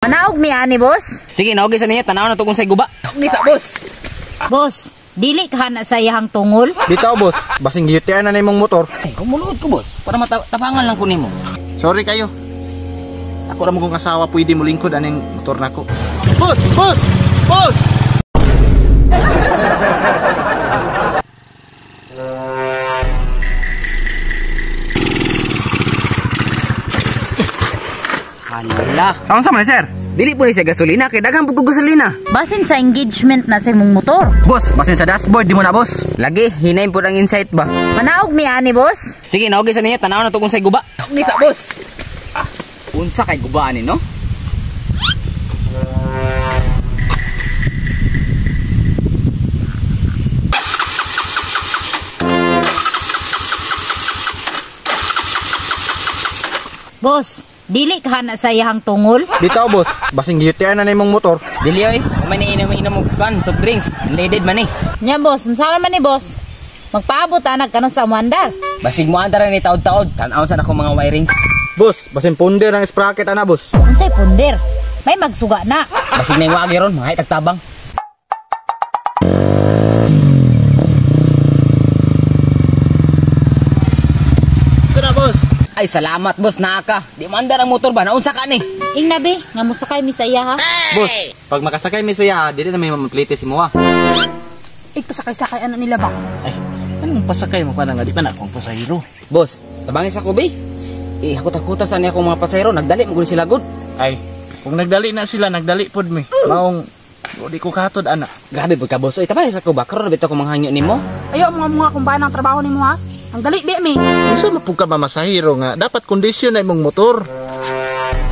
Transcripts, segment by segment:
Manaog mi ani, boss. Sige, naogi sa ninyo, tanaw na to kung say guba. Naogi sa boss. Boss, dili ka na sa iyahang tungol. Bitaw boss, basing giyutian na nimong motor. Ay, kumuluod ko boss. Para matapangan lang ko nimo. Sorry kayo. Ako ra mo kong asawa pwede mo lingkod aning motor nako. Boss, boss, boss. Hala. Ang sa man sir? Dili po ni siya gasolina kay daghan pud ko gasolina. Basin sa engagement na sa imong motor. Boss, basin sa dashboard di mo na boss. Lagi hinay pud ang insight ba. Manaog mi ani, boss. Sige, naogi sa ninyo, tanaw na to kung say guba. Naogi sa boss. Ah, unsa kay guba ani no? Boss, dili ka na sa iyahang tungol. Bitaw boss, basing giyutian na nimong motor. Dili oy, umay na inom og kan soft drinks. Unleaded man eh. Nya boss, unsa man ni boss? Magpaabot anag kanu sa muandar. Basig mo andara ni taod-taod, tan-aw sa akong mga wirings. Boss, basin punder ang sprocket ana boss. Unsay punder? May magsuga na. Basig na wagi ron, mga tagtabang. Ito na boss. Ay salamat boss, naa ka. Di mo andar ang motor ba? Naunsa ka ni? Ing nabi, nga mosakay mi sa iya ha. Boss, pag makasakay mi sa iya, dili na may mamplite si moa. Igpasakay-sakay ana nila ba? Ay, anong pasakay mo pa na nga di pa na akong pasahero. Boss, tabangin sa kubi. Eh, hakot-hakuta sa niya akong mga pasahero, nagdali mo sila gud. Ay, kung nagdali na sila, nagdali pod mi. Maong di ko katod ana. Grabe pud ka boss. Oy, tabangin sa kuba, karon bitaw ko manghangyo nimo. Ayo mga kung ba ng trabaho nimo ha. Ang dali bi mi. Unsa man pud ka mamasahero nga dapat kondisyon na imong motor.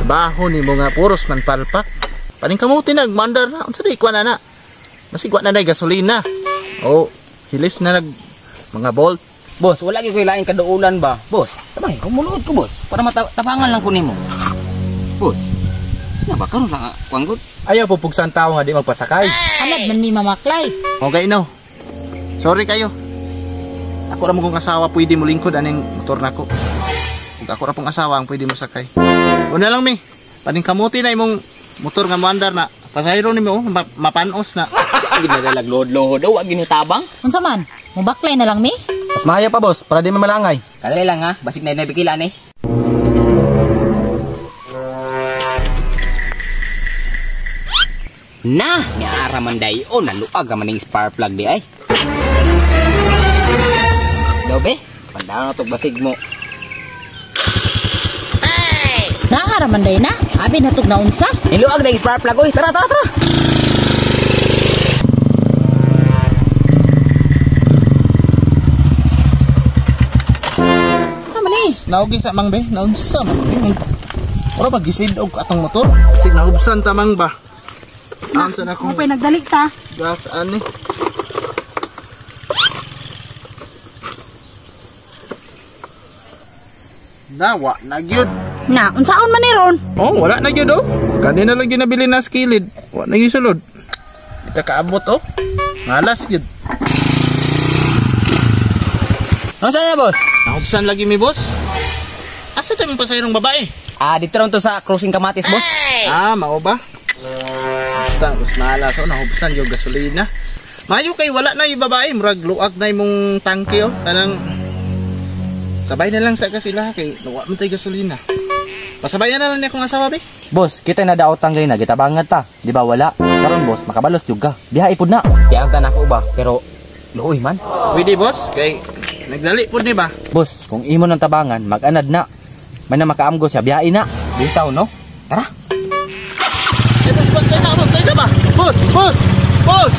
Trabaho nimo nga puros man palpak. Paning kamuti nagmandar na unsa di kuan ana. Masigwa na nay gasolina. O hilis na nag mga bolt. Boss, wala gyud koy laing kaduulan ba? Boss, tabangin ko muluod ko boss. Para matabangan lang ko nimo. Boss. Na ba karon lang kuan gud? Ayaw po pugsan tao nga di magpasakay. Anad man mi mamaklay. Okay no. Sorry kayo. Ako ra mo kong asawa pwede mo lingkod aning motor nako. Kung ako ra pong asawa ang pwede mo sakay. Una lang mi. Paning kamuti na imong motor nga moandar na. Pasahero nimo oh, mapanos na. Gid na dalag lohod-lohod oh, wag ginitabang. Unsa man? Mobaklay na lang mi? Mas maayo pa boss, para di mamalangay. Kadali lang ha, basig na nabikila ni. Na, niara man day oh, naluag man ning spark plug di ay. Dobe, pandaon na tog basig mo. Hey! Naara man day na, abi na tog naunsa. Niluag na spark plug oy. Tara, tara, tara. Unsa man ni? Naogi sa mang be, naunsa man ni. Ora ba gisid og atong motor? Sig nahubsan ta mang ba. Naunsa na akong Mo pay nagdali ta. Gas ani. Nawa na gyud. Na, unsaon man ni ron? Oh, wala na gyud oh. Kanina lang gyud nabili na skilid. Wa na gyud sulod. Di ka kaabot oh. Malas gyud. Unsa na boss? Nahubsan lagi mi boss. Asa tayo mong pasahirong babae? Ah, dito ron to sa crossing Kamatis boss. Hey! Ah, mao ba? Tang us malas oh, nahubsan yung gasolina. Mayo kay wala na yung babae, murag luag na imong tangke oh. Kanang sabay na lang sa kasila kay wa man tay gasolina. Pasabayan na lang niya akong asawa be. Boss, kita na daot tanggay na gitabangan ta. Di ba wala? Karon boss, makabalos jud ka. Diha ipod na. Diha ta nako ba, pero luoy man. Pwede boss, kay nagdali pud ni ba? Boss, kung imo nang tabangan, mag-anad na. May na makaamgo siya, biyain na. Bitaw no? Tara. Eh, boss, boss, tayo na, boss, tayo na ba? Boss, boss, boss.